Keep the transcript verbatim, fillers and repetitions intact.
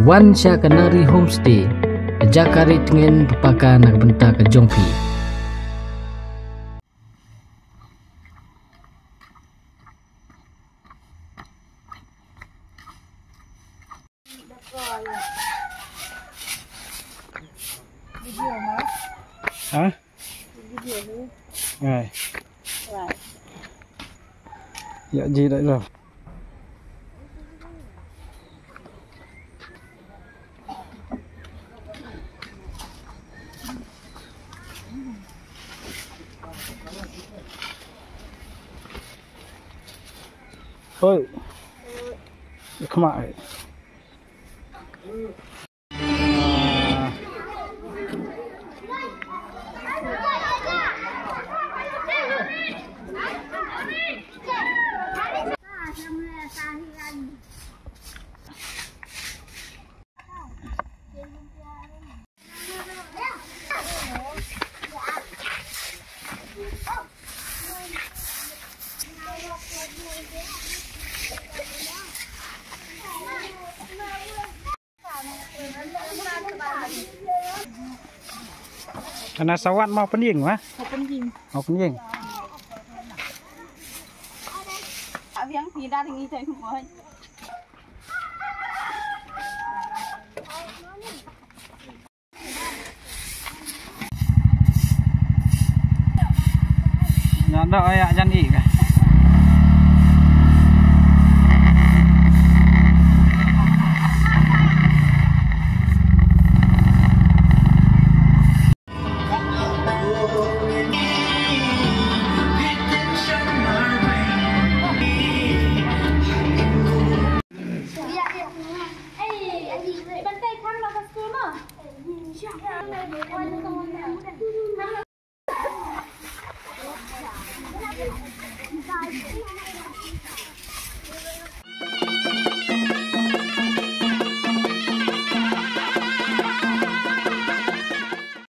Wan sha ka Nangri Homestay, ka jaka ri tngen ba paka na ka bynta ka jong phi. Ha? Ngai. Ïa ji dai lo. Hoi. Khmat. Kane sawat mo pynïeng, wa? Mo pynïeng. Mo pynïeng. Nya da aya jan i ka.